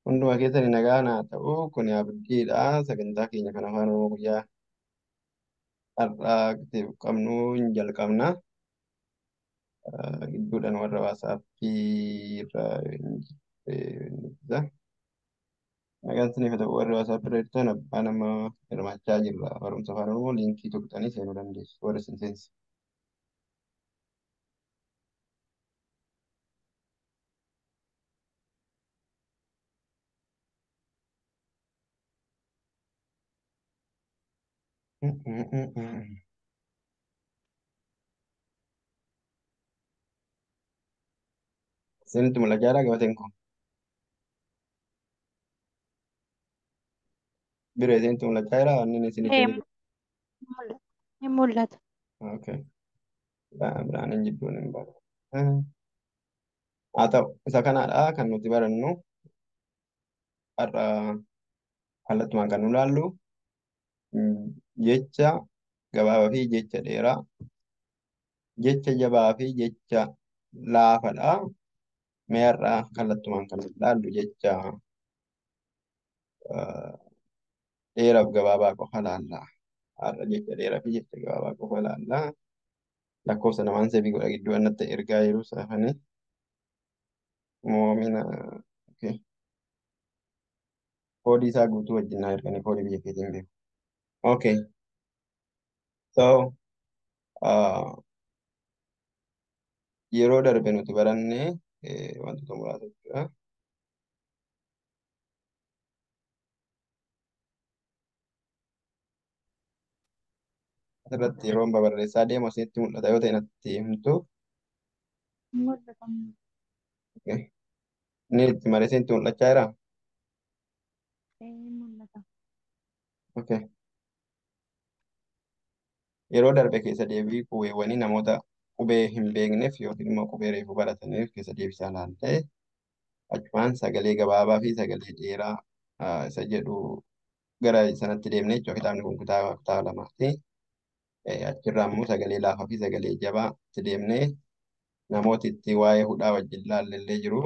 Hunduma keessanii nagaa naa ta'u. Kun abdiidha. Sagantaa keenya kan afaan Oromoo guyyaa har'aa qabnu hin jalqabna. Gidduudhaan warra waasaappii irra hin jirre. Nagaan isiniif haa ta'u warri waasaappii irra jirtan abbaa nama hirmaachaa jirra. Barumsa afaan Oromoo liinkii tuqxanii seenuu dandeessu. Warri isin seensa. Isinitti mul'achaa jira gabateen kun. Biroo isinitti mul'achaa jira wanni isinii Ee, gadi. ni mul'ata. Okay. Biraan hin jidduun hin baru. Haa ta'u isa kanaadha kan nuti barannu har'a kallattumaan kan nu ilaallu jecha gabaabaa fi jecha dheeraa, jecha jabaa fi jecha laafaadha. Mee har'a kallattumaan kan nu ilaallu jecha dheeraaf gabaabaa qofa ilaalla. Har'a jecha dheeraa fi jecha gabaabaa qofa ilaalla. Lakkoofsa namaan seebii godha gidduu annatti ergaa yeroo saafanii moomina okay. Koodii isaa guutuu wajjin naa erganii koodii biyya keetiin beeku. Okay. So yeroo darbe nuti baranne wantoota muraasa jechuudha. Asirratti yeroo babarreessaa deemu asinitti mul'ata yoo ta'e natti himtu. Ni mul'ata. Okay. Inni itti maree isinitti mul'achaa jiraa? Ee, ni mul'ata. Okay. Yeroo darbe keessa deebii qubeewwanii namoota qubee hin beekneef yookiin immoo qubee reefu barataniif keessa deebisaa ilaalle achumaan sagalee gabaabaa fi sagalee dheeraa isa jedhu gara sanatti deemne jechuudha. Kitaabni kun kutaa lamaati. Achirraa immoo sagalee laafaa fi sagalee jabaa itti deemne namooti itti waa'ee hudhaa wajjin ilaallee jiru.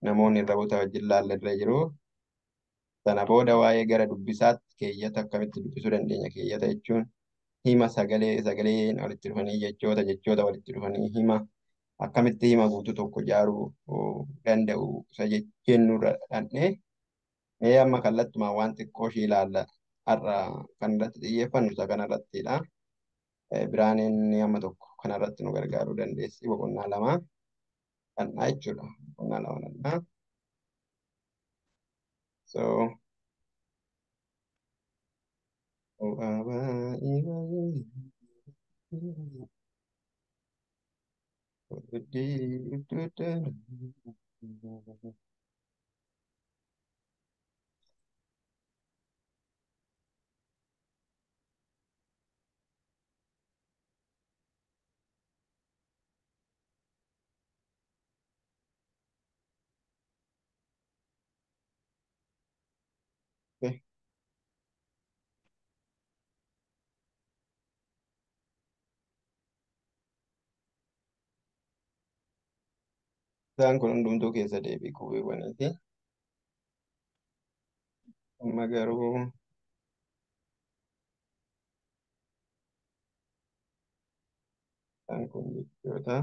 Namoonni irraboota wajjin ilaallee jiru. Sana booda waa'ee gara dubbisaatti keeyyata akkamitti dubbisuu dandeenya? Keeyyata jechuun hima sagalee sagaleen walitti dhufanii jechoota jechoota walitti dhufanii hima akkamitti hima guutuu tokko ijaaruu danda'u isa jennurra dhandhee mee amma kallattumaan waan xiqqoo ishee ilaalla. Har'a kan irratti xiyyeeffannu isa kanarrattidha. Biraaneen amma tokko kanarratti nu gargaaruu dandeessi. Boqonnaa lama dhandhaa jechuudha. Boqonnaa lama dhandhaa. So Okay. Isaan kun hundumtuu keessa deebii qubeewwaniiti. Amma garuu isaan kun jechoota.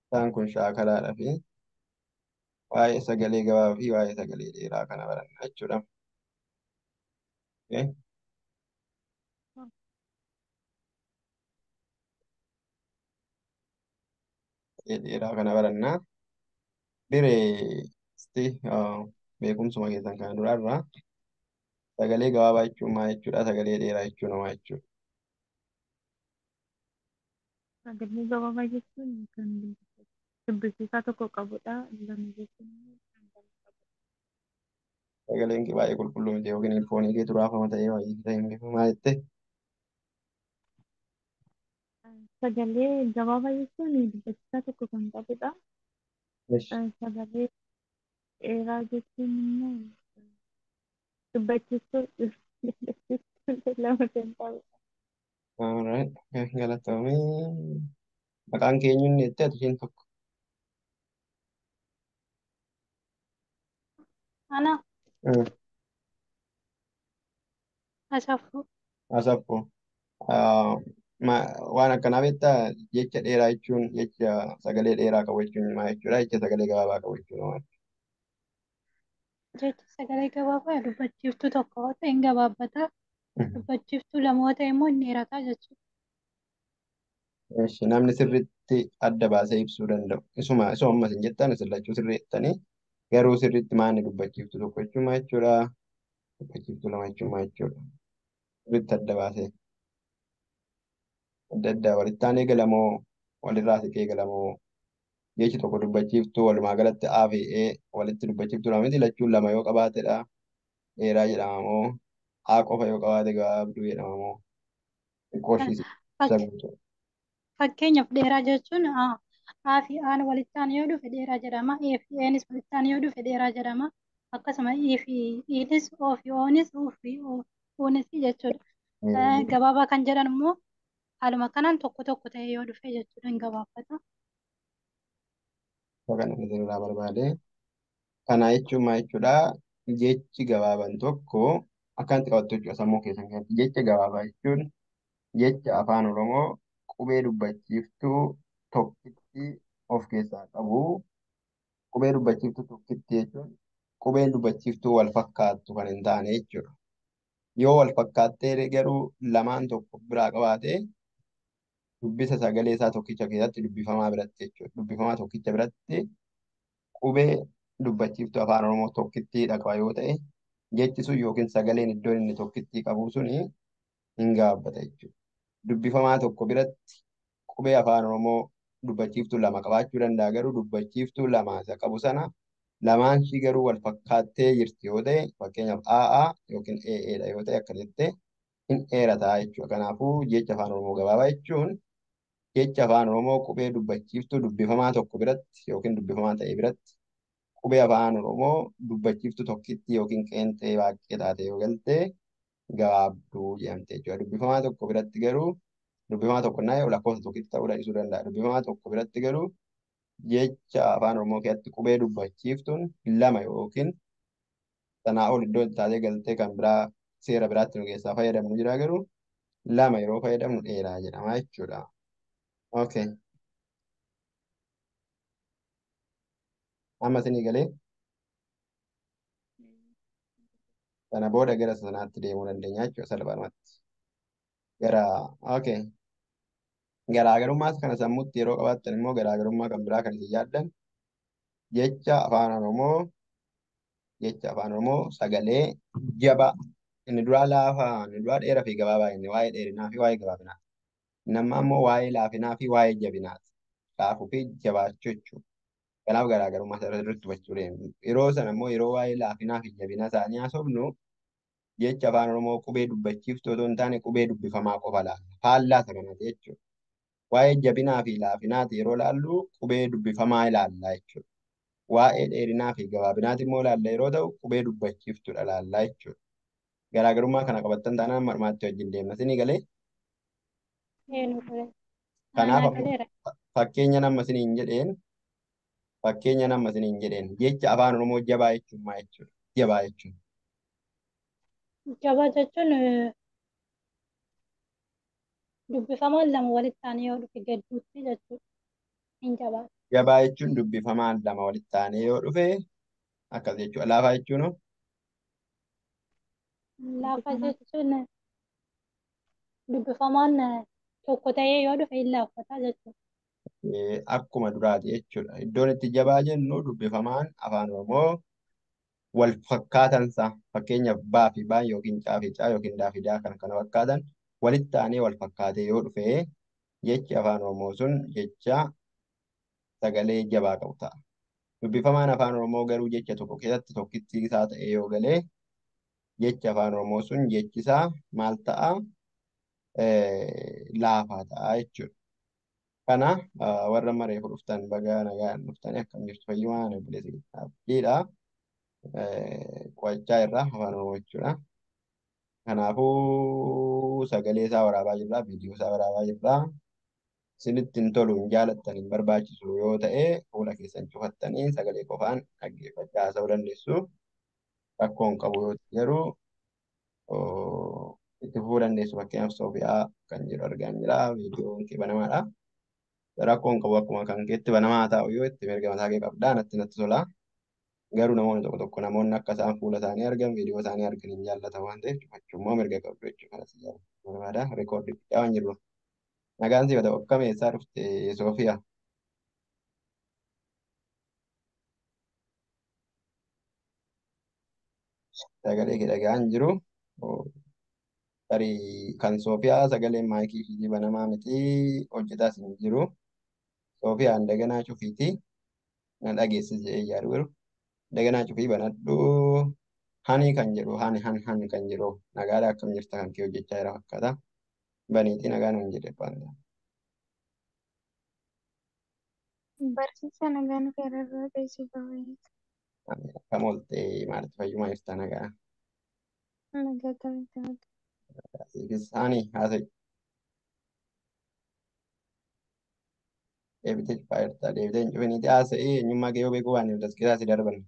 Isaan kun shaakalaadhaa fi waa'ee sagalee gabaabaa fi waa'ee sagalee dheeraa kana baranna jechuudha. Okay. Sagalee dheeraa kana baranna. Biree beekumsuma keessan kana duraarraa sagalee gabaabaa jechuun maal jechuudha? Sagalee dheeraa jechuun maal jechuudha? Sagalee gabaabaa jechuun kan dubbisiisaa tokko qabudha. Lama jechuun immoo kan lama qabudha. Sagaleen kee baay'ee qulqulluu miti yookiin foonii keetu raafama ta'ee waayee ta'e hin beeku maal jette? Sagalee gabaabaa jechuun dubbisiisaa tokko kan qabudha. Ish. Sagalee dheeraa jechuun immoo dubbachiistuu lama kan qabudha. Alright. Okay. Galatoomii. Maqaan keenyuun jettee ati isheen tokko. Ana Asaffuu. Asaffuu. Waan akkanaa beektaa jecha dheeraa jechuun jecha sagalee dheeraa qabu jechuun maal jechuudha? Jecha sagalee gabaabaa qabu jechuudha maal? Jecha sagalee gabaabaa dubbachiiftuu tokko yoo ta'e hin gabaabbata. Dubbachiiftuu lama yoo ta'e immoo hin dheerata jechuudha. Eshi, namni sirriitti adda baasee ibsuu danda'u. Isuma isuma ammas hin jettan isin lachuu sirrii jettanii garuu sirriitti maanni dubbachiiftuu tokko jechuun maal jechuudha? Dubbachiiftuu lama jechuun maal jechuudha? Sirriitti adda baasee adda addaa walitti aanee galamoo walirraa siqee galamoo jechi tokko dubbachiiftuu walumaa galatti A fi E walitti dubbachiiftuu lama miti lachuun lama yoo qabaatedha. Dheeraa jedhama moo A qofa yoo qabaate gabaabduu jedhama moo xiqqoo ishii isa guutuu. Fakkeenyaaf dheeraa jechuun A fi A'n walitti aan yoo dhufe dheeraa jedhama. E fi Enis walitti aan yoo dhufe dheeraa jedhama. Akkasuma E fi Enis O fi Onis U fi Unis jechuudha. Gabaabaa kan jedhan immoo haaluma kanaan tokko tokko ta'ee yoo dhufe jechuudha hin gabaabbata. Isa kana isinirraa barbaade. Kana jechuun maal jechuudha? Jechi gabaaban tokko akkanatti qabattu jechuudha sammuu keessan keessatti. Jecha gabaabaa jechuun jecha afaan Oromoo qubee dubbachiiftuu tokkitti of keessaa qabu. Qubee dubbachiiftuu tokkitti jechuun qubeen dubbachiiftuu wal fakkaattu kan hin taane jechuudha. Yoo wal fakkaattee garuu lamaan tokko biraa qabaate dubbisa sagalee isaa tokkicha keessatti dubbifamaa biratti jechuudha. Dubbifamaa tokkicha biratti qubee dubbachiiftuu afaan Oromoo tokkitti qaba yoo ta'e jechi sun yookiin sagaleen iddoon inni tokkitti qabu suni hin gabaabbata jechuudha. Dubbifamaa tokko biratti qubee afaan Oromoo dubbachiiftuu lama qabaachuu danda'a garuu dubbachiiftuu lama isa qabu sana lamaan ishii garuu wal fakkaattee jirti yoo ta'e fakkeenyaaf AA yookiin AA dha yoo ta'e akka jettee hin dheerataa jechuudha. Kanaafuu jecha afaan Oromoo gabaabaa jechuun jecha afaan Oromoo qubee dubbachiiftuu dubbifamaa tokko biratti yookiin dubbifamaa ta'e biratti qubee afaan Oromoo dubbachiiftuu tokkitti yookiin qeenxee baay'ee taate yoo galte gabaabduu jedhamte jechuudha. Dubbifamaa tokko biratti garuu dubbifamaa tokko naa lakkoofsa tokkitti ta'uu dhiisuu danda'a. Dubbifamaa tokko biratti garuu jecha afaan Oromoo keessatti qubee dubbachiiftuun lama yookiin sanaa ol iddoo itti taatee galtee kan biraa seera biraatti nu keessaa fayyadamnu jira garuu lama yeroo fayyadamnu dheeraa jedhama jechuudha. Okay. Amma isinii galee sana booda gara sanaatti deemuu dandeenya jechuudha salphaadhumatti. Gara okay. Garaagarummaa kana sammuutti yeroo qabaattan immoo garaagarummaa kan biraa kan isin yaaddan jecha afaan Oromoo jecha afaan Oromoo sagalee jabaa inni duraa laafaa inni duraa dheeraa fi gabaabaa inni waa'ee dheerinaa fi waa'ee gabaabinaa. Inni ammaa immoo waa'ee laafinaa fi waa'ee jabinaati. Laafuu fi jabaachuu jechuudha. Kanaaf garaagarummaa isaa irratti hubachuu deemnu. Yeroo sana immoo yeroo waa'ee laafinaa fi jabina isaanii haasofnu jecha afaan Oromoo qubee dubbachiiftuu otoo hin taane qubee dubbifamaa qofa laalla. Faallaa isa kanaati jechuudha. Waa'ee jabinaa fi laafinaati yeroo laallu qubee dubbifamaa ilaalla jechuudha. Waa'ee dheerinaa fi gabaabinaati immoo ilaalla yeroo ta'u qubee dubbachiiftuudha ilaalla jechuudha. Garaagarummaa kana qabattan taanaan marmaatti wajjin deemna. Isinii galee Eenyu galee? kanaaf Aanaa amma galeera. fakkeenya nama isiniin jedheen fakkeenya nama isiniin jedheen jecha afaan Oromoo jabaa jechuun maal jechuudha? Jabaa jechuun. Jabaa jechuun dubbifamaan lama walitti aanee yoo dhufe gadduutti jechuudha. Hin jabaatu. Jabaa jechuun dubbifamaan lama walitti aanee yoo dhufe akkas jechuudha. Laafaa jechuun hoo? Laafaa Dubbifamaa jechuun dubbifamaan tokko ta'ee yoo dhufe hin laaffata jechuudha. Akkuma duraati jechuudha. Iddoon itti jabaa jennu dubbifamaan afaan Oromoo wal fakkaatansa fakkeenyaaf baa fi baan yookiin caa fi caa yookiin daa fi daa kan kana fakkaatan walitti aanee wal fakkaatee yoo dhufe jechi afaan Oromoo sun jecha sagalee jabaa qabu ta'a. Dubbifamaan afaan Oromoo garuu jecha tokko keessatti tokkitti isaa ta'ee yoo galee jechi afaan Oromoo sun jechi isaa maal ta'a? Laafaa ta'a jechuudha. Kana warra mareef dhuftan baga nagaan dhuftanii akkam jirtu fayyumaa ani obboleessa Abdiidha. Qo'achaa irraa afaan Oromoo jechuudha. Kanaafuu sagalee isaa waraabaa jirra, viidiyoo isaa waraabaa jirra. Isinitti hin tolu, hin jaalattan, hin barbaachisu yoo ta'e fuula keessan cufattanii sagalee qofaan dhaggeeffachaa haasa'uu dandeessu. Rakkoo hin qabu yoo ta'e garuu itti fufuu dandeessu. Fakkeenyaaf Soofiyaa kan jedhu argaa jira. Viidiyoon kee banamaadha. Rakkoo hin qabu akkuma kan keetti banamaa haa ta'u yoo itti mirga mataa kee qabdaa natti tola. Garuu namoonni tokko tokko namoonni akka isaan fuula isaanii argan viidiyoo isaanii argan hin jaallatan waan ta'eef cufachuu immoo mirga qabdu jechuudha. Kanas barbaada. Rikoordii guddaa waan jiruuf. Nagaan siif haa ta'u. Akkam eessaa dhufte Soofiyaa? Sagalee kee dhaga'aa hin jiru. Tarii kan Soofiyaa sagaleen maayikii ishii banamaa miti hojjetaas hin jiru. Soofiyaan daganaa cufiiti. Na dhageessis jedhee yaadu garuu daganaa cufii banadhu. Hani kan jedhu hani han han kan jedhu nagaadha akkam jirta kan kee hojjechaa jira fakkaata. Baniitii nagaa nuun jedhe baanta. Barsiisa nagaan feerarraa qeessii baay'eetu. Akkam oolte maalitti fayyumaa jirta nagaa. Nagaa taate. Siifis hani haasa'i. Deebitee cufaa jirta. Deebitee hin cufiniiti haasa'i eenyummaa kee yoo beekuu baanne das keessaa si darban.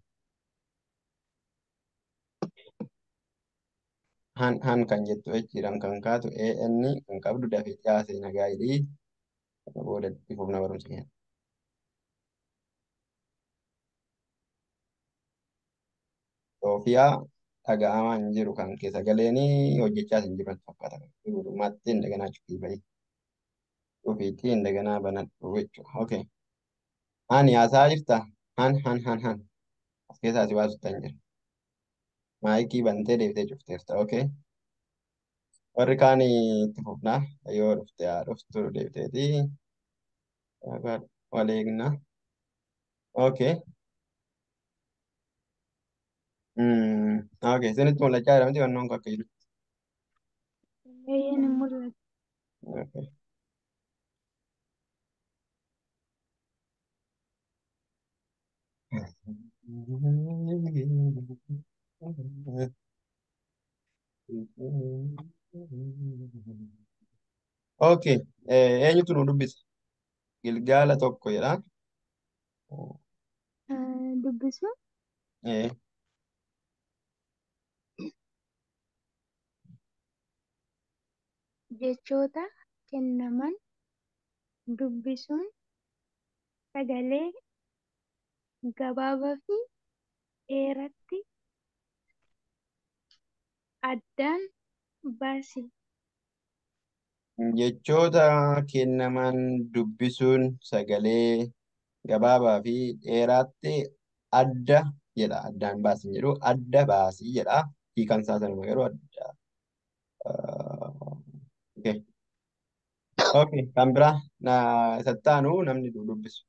Han han kan jettu jechiidhaan kan kaatu AN kan qabdu dafeetii haasa'i nagaa jedhii. Kana booda itti fufna barumsa keenya. Soofiyaa dhaga'amaa hin jiru kan kee sagaleen hojjechaas hin jiru natti fakkaata. Guutummaatti indaganaa cufii bahi. Cufiitii indaganaa banadhu jechuudha. Okay. Hani haasaa jirta? Han han han han. As keessaa si baasutti hin jira. Maayikii bantee deebitee cufteerta. Okay. Warri kaan itti fufna. Yoo dhufte haa dhuftu deebiteeti. Wal eegna. Okay. Okay. Isinitti mul'achaa jira miti wannoon kun akka jiru. Eeyyeen hin mul'atu. Okay. Okay. Eenyutu nu dubbisa? Gilgaala tokko jedha. Dubbisu Eh, jechoota kennaman dubbisuun sagalee gabaabaa fi dheeraatti addaan baasi. Jechoota kennaman dubbisuun sagalee gabaabaa fi dheeraatti adda jedha. Addaan baasin jedhu adda baasii jedha. Hiikan isaa sanuma garuu adda. Okay. Okay. Kan biraa na isatti aanu namni dubbisu.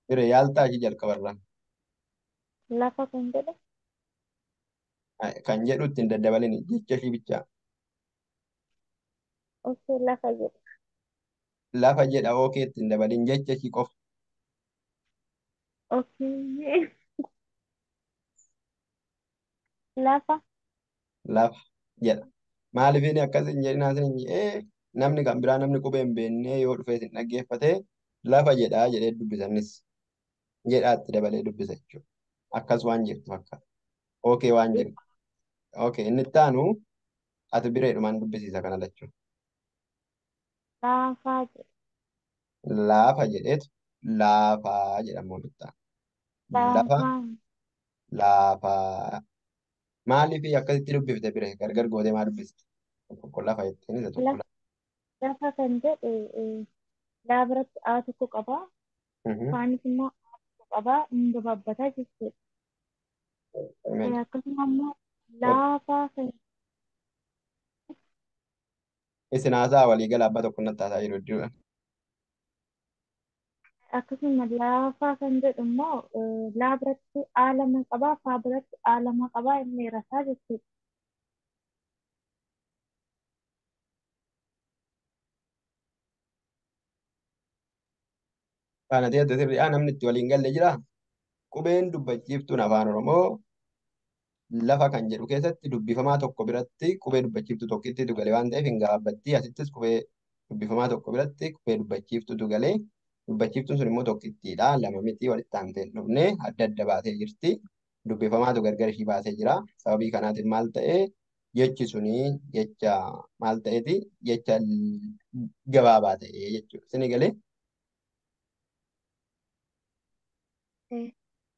Bire yaaltaa ishii jalqabarraa. Lafa kan jedhu Kan jedhu ittiin daddabalin jecha ishii bichaa. okay lafa jedhu. Lafa jedha ookee ittiin dabalin jecha ishii qofa. Okay lafa Lafa jedha. Maaliif inni akkas hin jedhin asin hin jedhee namni kan biraa namni qubee hin beekne yoo dhufee isin dhaggeeffate lafa jedhaa jedhee dubbisanis jedhaatti dabalee dubbisa jechuudha. Akkas waan jirtu fakkaata. Ookee waan jirtu. Ookee inni itti aanu ati bireedhumaan dubbisiisa kana lachuu. laafaa jedhu. Laafa jedheetu laafaa jedhamu itti aanu. Lafa Laafaa laafaa. Maaliif akkasitti dubbifte bire gargar gootee maa dubbiste? Tokko lafa jetteen isa tokko lafa lafa kan jedhu laa biratti A tokko qabaa. lafa. Faanis immoo A tokko qabaa. Inni gabaabbataa jechuudha. Akkasuma immoo laafaa kan Isin haasaa walii gala abbaa tokko natti haasaa jiru hedduudha. akkasuma laafaa kan jedhu immoo laa biratti A lama qabaa. Faa biratti A lama qabaa. Inni dheerataa jechuudha. Kana ta'e sirriidha namni itti waliin galle jira. Qubeen dubbachiiftuun afaan Oromoo lafa kan jedhu keessatti dubbifamaa tokko biratti qubee dubbachiiftuu tokkittiitu gale waan ta'eef hin gabaabbatti. Asittis qubee Dubbifamaa tokko biratti qubee dubbachiiftutu galee dubbachiiftuun sun immoo tokkittiidha. Lama miti walitti aantee hin dhufne adda adda baatee jirti. Dubbifamaatu gargar ishii baasee jira. Sababii kanaatiin maal ta'e jechi suni jecha maal ta'eeti jecha gabaabaa ta'e jechuudha. Isin galee Eh,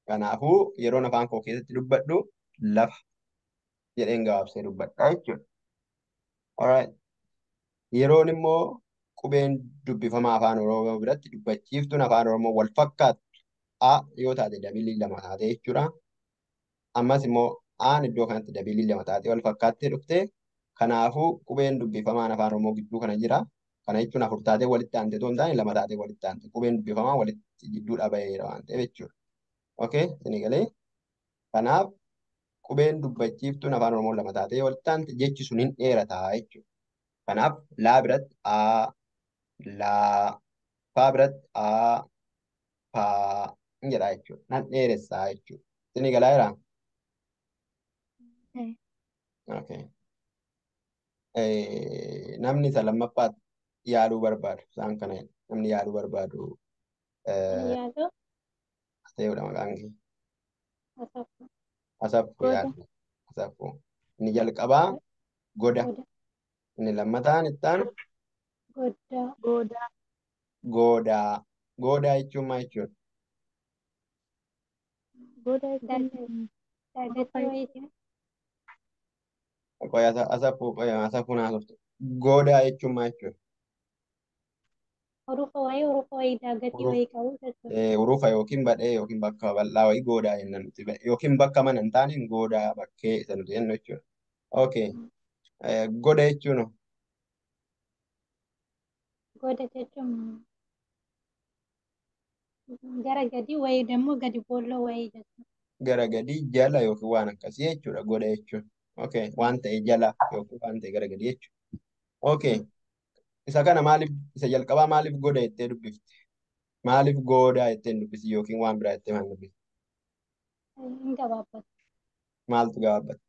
kanaafuu yeroon afaan koo keessatti dubbadhu lafa jedheen gabaabsee dubbadha jechuudha. Alright. Yeroon immoo qubeen dubbifamaa afaan Oromoo biratti dubbachiiftuun afaan Oromoo wal fakkaattu A yoo taate dabilii lama taate jechuudha. Ammas immoo A'n iddoo kanatti dabilii lama taatee wal fakkaattee dhufte. Kanaafuu qubeen dubbifamaan afaan Oromoo gidduu kana jira. Kana jechuun afur taatee walitti aantee otoo hin taane lama taatee walitti aante. Qubeen dubbifamaa walitti gidduudhaa baheera waan ta'eef jechuudha. Okay, isin galee. Kanaaf qubeen dubbachiiftuun afaan Oromoo lama taatee walitti aante jechi sun hin dheerataa jechuudha. Kanaaf laa biratti A, laa, faa biratti A, faa hin jedhaa jechuudha. Nan dheeressaa jechuudha. Isin galaa jiraa? eh, Okay. Namni isa lammaffaatti yaaluu barbaadu isaan kana namni yaaluu barbaadu Ani yaaluu ta'eedha maqaan kee. Asaffuu Asaffuu Goda. yaaluu. Asaffuu. Inni jalqabaa goda. Goda Inni lammataan itti aanu Goddaa Goodaa. goodaa. Goodaa jechuun maal jechuudha? Goodaa jechuun Daagatii wayiiti. Qoy asaffuu qoy asaffuu naasoftu. Goodaa jechuun maal jechuudha? Hurufa wayii daagatii Uruf wayii qabu jechuudha. urufa yookiin badhee yookiin bakka bal'aa wayii goodaa jenna nuti yookiin bakka mana hin taane goodaa bakkee isa nuti jennu jechuudha. Okay. Goda jechuun hoo? Goda jechuun gara gadi wayii ደግሞ gadi boolloo wayii jechuudha. Gara gadii jala yookiin waan akkasii jechuudha goda jechuun. Okay. Waan ta'e jala yookiin waan ta'e gara gadii jechuudha. Okay. Isa kana maaliif isa jalqabaa maaliif goda jettee dubbifte? Maaliif goodaa jettee hin dubbisi yookiin waan biraa jettee maal dubbifte? Hin gabaabbata. Maaltu gabaabbata?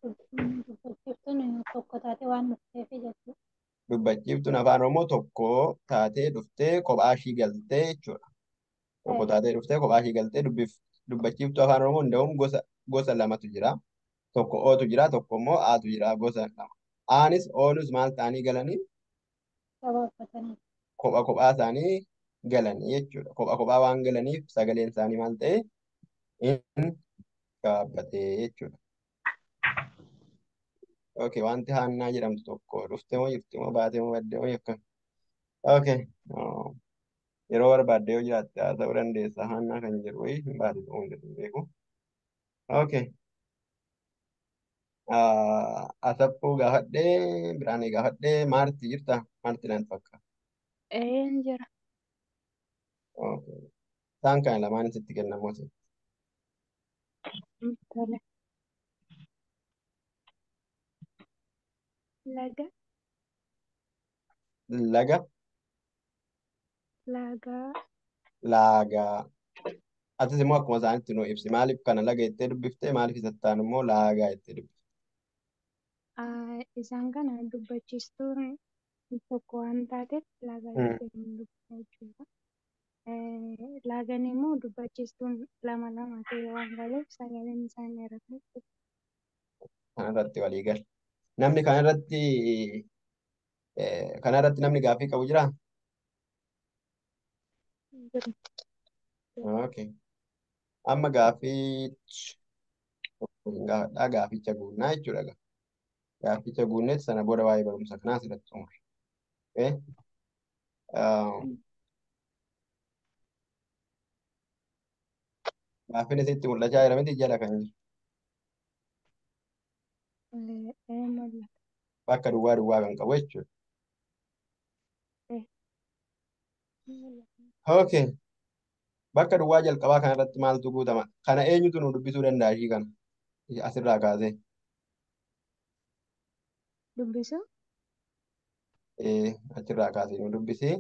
Dubbachiiftuun tokko taatee waan dhufteef jechuudha. Dubbachiiftuun afaan Oromoo tokko taatee dhuftee kophaa ishii galtee jechuudha. Tokko taatee dhuftee kophaa ishii galtee dubbachiiftuu afaan Oromoo hunda'uun gosa lamatu jira. Tokko ootu jira, tokko immoo aatu jira gosa lama. Aanis oonus maal ta'anii galanii Gabaabbatanii. kopha kophaa isaanii galanii jechuudha. Kopha kophaa waan galaniif sagaleen isaanii maal ta'e hin gabaabbatee jechuudha. Okay, wanti Haannaa jedhamtu tokko dhufte moo jirti moo baate moo badde moo akkam? Okay. Oh. Yeroo barbaadde yoo jiraatte haasa'uu dandeessa. Haannaa kan jedhu wayii hin baate ta'uu hin danda'u beeku. Okay. Asaffuu gaafadhee, Biraanee gaafadhee, Maarti jirta? Maarti naan fakkaata. Een jira. Okay. Isaan kana lamaan sitti kennamoo Tole. Laga. Laga, Laagaa. laagaa. Atis immoo akkuma isaanitti nu ibsi. Maaliif kana laga jettee dubbiftee maaliif isatti aanu immoo laagaa jettee dubbifte? Isaan kana dubbachiistuun tokko waan taateef laagaa jettee dubbifta jechuudha. Laagaan immoo dubbachiistuun lama lama ta'e waan galeef sagaleen isaan dheerata jechuudha. Kanarratti walii gala. Namni kanarratti namni gaaffii qabu jiraa? Jiru. Okay. Amma gaaffii gaafadhaa gaafficha guunnaa jechuudha. Gaafficha guunneet sana booda waa'ee barumsa kanaa asirratti xumurra. Okay. Gaaffiin isitti mul'achaa jira miti jala kan jiru. Mul'ata. Bakka duwwaa duwwaa kan qabu jechuudha. Okay. Bakka duwwaa jalqabaa kanarratti maaltu guutama? Kana eenyutu nu dubbisuu danda'a ishii kana? Asirraa kaasee. Dubbisuu? Achirraa kaasee nu dubbisee.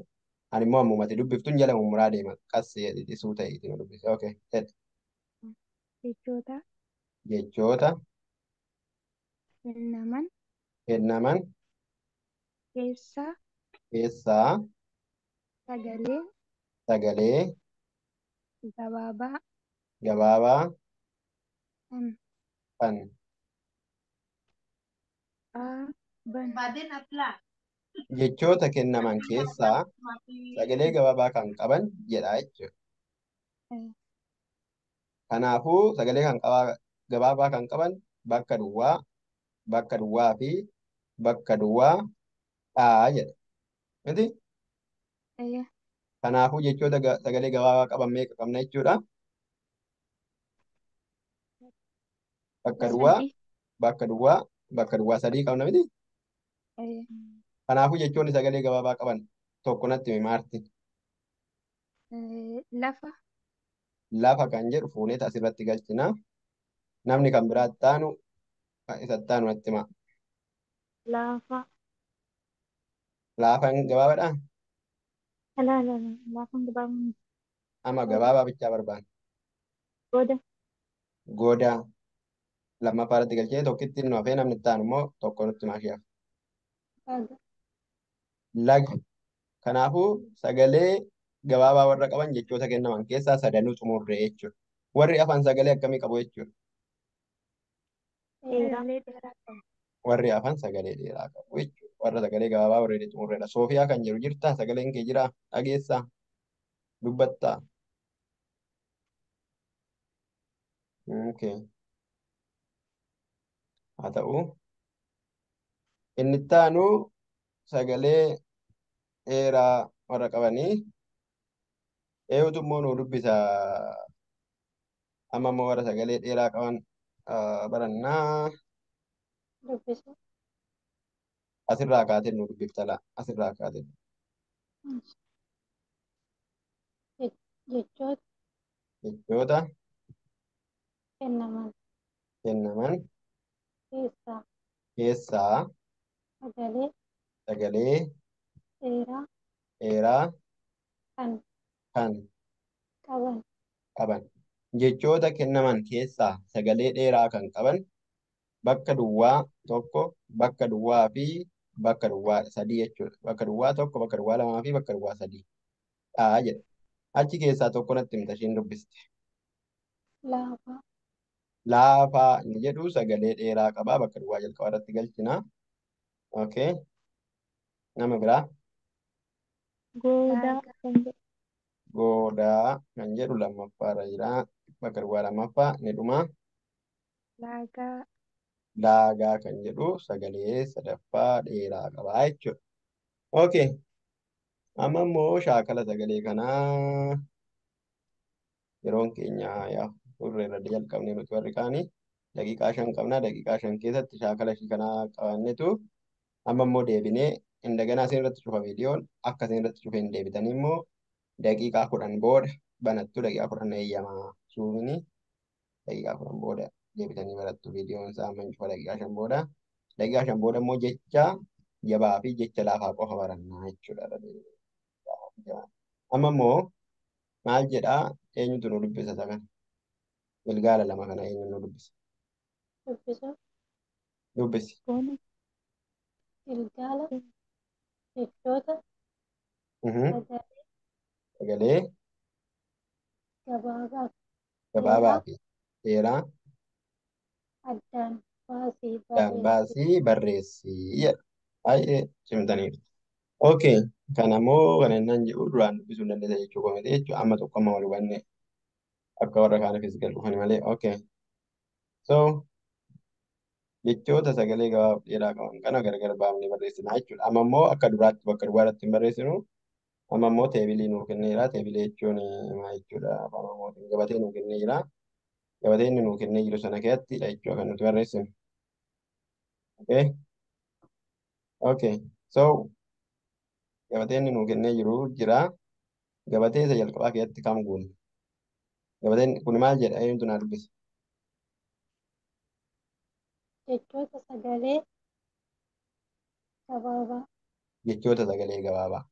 Ani immoo ammumatti dubbiftuun jala mummuraa deema. Qassi jedhisuu ta'eeti nu dubbise. Okay. Jedhe. Jechoota Jechoota kennaman kennaman keessaa Keessaa sagalee sagalee gabaabaa gabaabaa kan kan qaban. Jechoota kennaman keessaa sagalee gabaabaa kan qaban jedha jechuudha. Eh, Kanaafuu sagalee kan gabaabaa kan qaban bakka duwwaa, bakka duwwaa fi bakka duwwaa dhaa jedha. Miti? Eh, Kanaafuu jechoota sagalee gabaabaa qaban meeqa qabna jechuudha? Bakka duwwaa, sadii. bakka duwwaa, bakka duwwaa sadii qabna miti? Eh, Kanaafuu jechoonni sagalee gabaabaa qaban tokko natti himi Maarti. eh, lafa. Lafa kan jedhu fuuneet asirratti galchina. Namni kan biraa itti aanu isa itti aanu natti hima. Laafa. Laafaan gabaabaadhaa? Laa laa laa. Laafaan gabaabaa miti. Amma Goda. gabaabaa bichaa barbaanna. Goda. Goda lammaffaa irratti galchee tokkitti nu hafee namni itti aanu immoo tokko nutti himaa ishee hafe. Laga. Laga. Kanaafuu sagalee gabaabaa warra qaban jechoota kennaman keessaa sadanuu xumurre jechuudha. Warri hafan sagalee akkamii qabu jechuudha? Dheeraa. Sagalee dheeraa qabu. Warri hafan sagalee dheeraa qabu jechuudha. Warra sagalee gabaabaa warri xumurreedha. Soofiyaa kan jedhu jirtaa? Sagaleen kee jiraa? Dhageessaa? Dubbattaa? Okay. Haa ta'u. Inni itti aanu sagalee dheeraa warra qabanii eenyutu immoo nu dubbisa. Amma immoo warra sagalee dheeraa qaban barannaa. Dubbisu. Asirraa kaatee nu dubbifta laa. Asirraa kaatee. Jechoota Jechoota kennaman kennaman keessaa keessaa sagalee sagalee dheeraa dheeraa kan kan qaban. qaban. Jechoota kennaman keessaa sagalee dheeraa kan qaban bakka duwwaa tokko, bakka duwwaa fi bakka duwwaa sadii jechuudha. Bakka duwwaa tokko, bakka duwwaa lamaa fi bakka duwwaa sadii dhaa jedha. Achi keessaa tokko natti himta ishiin dubbiste. Laafaa. Laafaa inni jedhu sagalee dheeraa qabaa bakka duwwaa jalqabaa irratti galchina. Okay. Nama biraa Goodaa Laaga. kan jedhu. goodaa kan jedhu lammaffaa irra jira. Bakka duwwaa lammaffaa ni dhuma. Laagaa. Laagaa kan jedhu sagalee sadaffaa dheeraa qabaa jechuudha. Okay. Amma immoo shaakala sagalee kanaa yeroon keenya yaa turre irra jalqabnee nuti warri kaanii daqiiqaa 5 qabna. Daqiiqaa 5 keessatti shaakala ishii kanaa qabannetu amma immoo deebinee indaganaa isin irratti cufa viidiyoon akka isin irratti cufe hin deebitanii immoo daqiiqaa 10 booda banattu. Daqiiqaa 10 eeyyamaa suumini daqiiqaa 10 booda deebitanii barattu. Viidiyoon isaa amma hin cufa daqiiqaa 5 booda. Daqiiqaa 5 booda immoo jecha jabaa fi jecha laafaa qofa barannaa jechuudha. Amma immoo maal jedhaa eenyutu nu dubbisa isa kana? Gilgaala 2 kana eenyu nu dubbisa? Dubbisu. Dubbisi. Goona. Gilgaala jechoota Mhm. sagalee Sagalee gabaabaa fi gabaabaa dheeraa fi dheeraa addaan baasii addaan barreessi. baasii barreessi jedha. Baay'ee cimtaniiru. Okay. Kana immoo kana innaan jedhu duraan dubbisuu hin dandeessa jechuu koo miti jechuudha. Amma tokko amma wal hubanne akka warra kaaniifis gad dhufani malee. Okay. So jechoota sagalee gabaabaa fi dheeraa qaban kana gargar baafnee barreessina jechuudha. Amma immoo akka duraatti bakka duwwaa irratti hin barreessinu. Amma immoo teebilii nuu kenneera. Teebilii jechuun maal jechuudha? Afaan Oromootiin gabatee nuu kennee jira. Gabatee inni nuu kennee jiru sana keessattidha jechuudha kan nuti barreessinu. Okay. Okay. So gabatee inni nuu kennee jiru jira. Gabatee isa jalqabaa keessatti kam guunna? Gabateen kun maal jedha? Eenyutu naa dubbisa? Jechoota sagalee gabaabaa. Jechoota sagalee gabaabaa.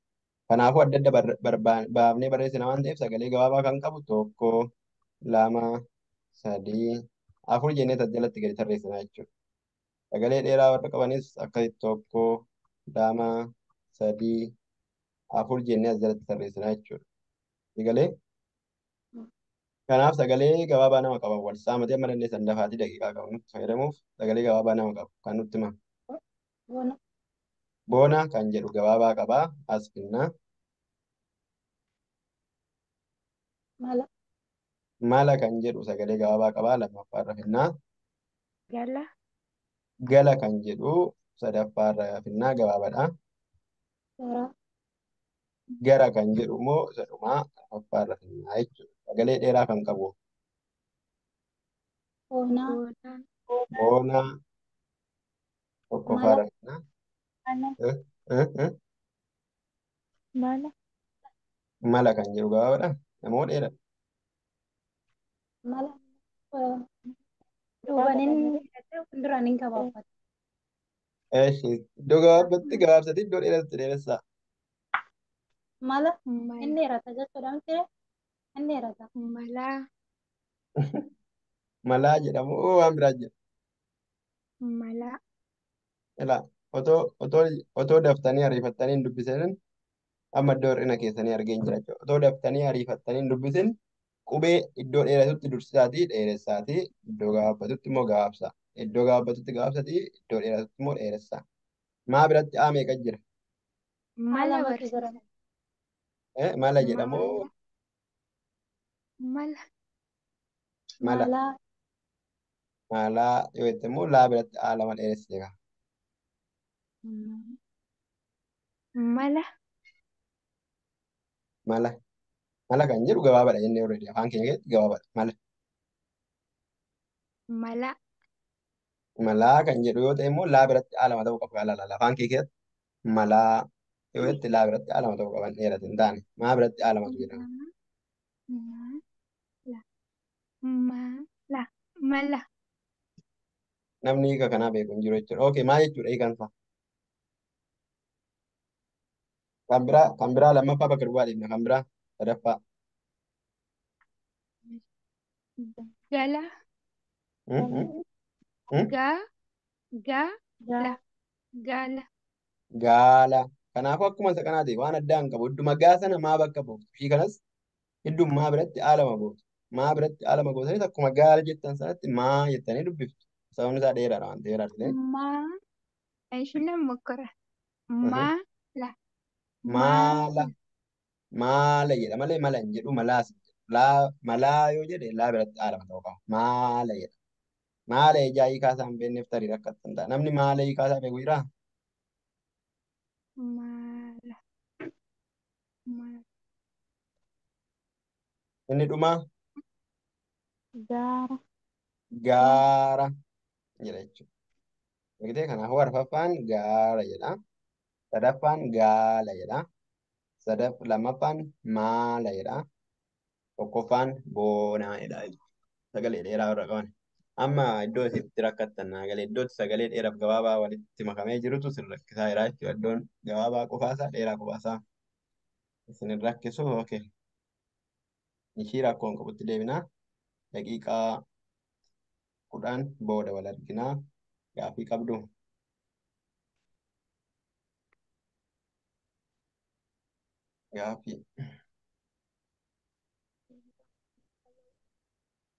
Kanaafuu adda adda baafnee barreessina waan ta'eef sagalee gabaabaa kan qabu 1, 2, 3, 4 jennee tas jalatti gadi tarreessina jechuudha. Sagalee dheeraa warra qabanis akkasitti 1, 2, 3, Afur jennee as jalatti tarreessinaa jechuudha. Egalee kanaaf sagalee gabaabaa nama qaban wal saamatee amma dandeessan dafaatii daqiiqaa qabu nutti fayyadamuuf sagalee gabaabaa nama qabu kan nutti hima. Bona. Boona kan jedhu gabaabaa qabaa as finnaa. Mala. Mala kan jedhu sagalee gabaabaa qabaa lammaffaarra finnaa. Gala. Gala kan jedhu sadaffaarra finnaa gabaabaadha. Gara. Gara kan jedhu immoo isa dhumaa afuraffaarra finnaa jechuudha. Sagalee dheeraa kan qabu. Boonaa. Boonaa. Boona Mala. tokkoffaarra finnaa. Mala. Eh, eh, eh. Mala. Mala kan jedhu gabaabaadha. Namoo dheeraa. Mala. Duubaan Gabaabaadha inni malee. dheerate fuulduraan hin gabaabbata. Eeshi iddoo gabaabatti gabaabsati iddoo dheeratti dheeressaa. Mala inni Mala. dheerata jechuudha miti inni dheerata. Malaa. Malaa jedhamu waan biraa jira. Malaa. Ilaa otoo otoo otoo daftanii ariifattanii hin dubbisin amma iddoo hir'ina keessanii argeen jira jechuudha. Otoo daftanii ariifattanii hin dubbisin qubee iddoo dheeratutti dursisaatii dheeressaatii iddoo gabaabbatutti immoo gabaabsaa. Iddoo gabaabbatutti gabaabsatii iddoo dheeratutti immoo dheeressaa. Maa biratti A meeqa jira? A Mala lamatu jira. barsiisa. Mala jedhamu Mala. Mala. mala. Malaa. Malaa yoo jette immoo laa biratti A lama dheeressite kaa. Mala. Mala. Mala kan jedhu gabaabaadha jennee already afaan keenya keessatti gabaabaadha. Mala. Mala. Malaa kan jedhu yoo ta'e immoo laa biratti A lama ta'uu qaba. Laa laa afaan kee keessatti malaa yoo jette laa biratti A lama ta'uu qaban dheerate hin taane. Maa biratti A lamatu jedhama. Mala. Mala. Mala. Namni hiika kanaa beeku hin jiru jechuudha. Okay, maal jechuudha hiikaan isaa? Kan biraa lammaffaa bakka duwwaa dhiifna. Kan biraa sadaffaa. Gala. Hmm, hmm, hmm. Ga. Ga. Ga. La. Gala. Gaala. Kanaafuu akkuma isa kanaati waan addaa hin qabu. Idduma gaa sana maa bakka buuftu. Ishii kanas idduma biratti A lama gootu. Maa biratti A lama gootaniis akkuma gaala jettan sanatti maa jettanii dubbiftu. Sababni isaa dheeraadha waan ta'eef dheeraadha. Ma. Ishiin mokkora. Ma. La. Maala. Maala. Maala jedha malee mala hin jedhu malaas hin jedhu. Laa malaa yoo jedhe laa biratti A lama ta'uu qaba. Maala jedha. Maala ijaa hiikaa isaa hin beekneef tarii rakkatan ta'a. Namni maala hiikaa isaa beeku jiraa? Mala. Mala. Inni dhumaa Gaara. gaara jedha jechuudha. Argitee kanaafuu arfaffaan gaara jedha. Sadaffaan gaala jedha. Lammaffaan maala jedha. Tokkoffaan boonaa jedha. Sagalee dheeraa irra qaban. Amma iddoo isitti rakkattan naa galee iddootti sagalee dheeraaf gabaabaa walitti makamee jirutu sin rakkisaa jira jechuudha. Iddoon gabaabaa qofaasaa dheeraa qofaasaa isin hin rakkisu. Okay. Ishii rakkoon qabutti deebinaa. Daqiiqaa 10 booda wal arginaa. Gaaffii qabdu. Gaaffii.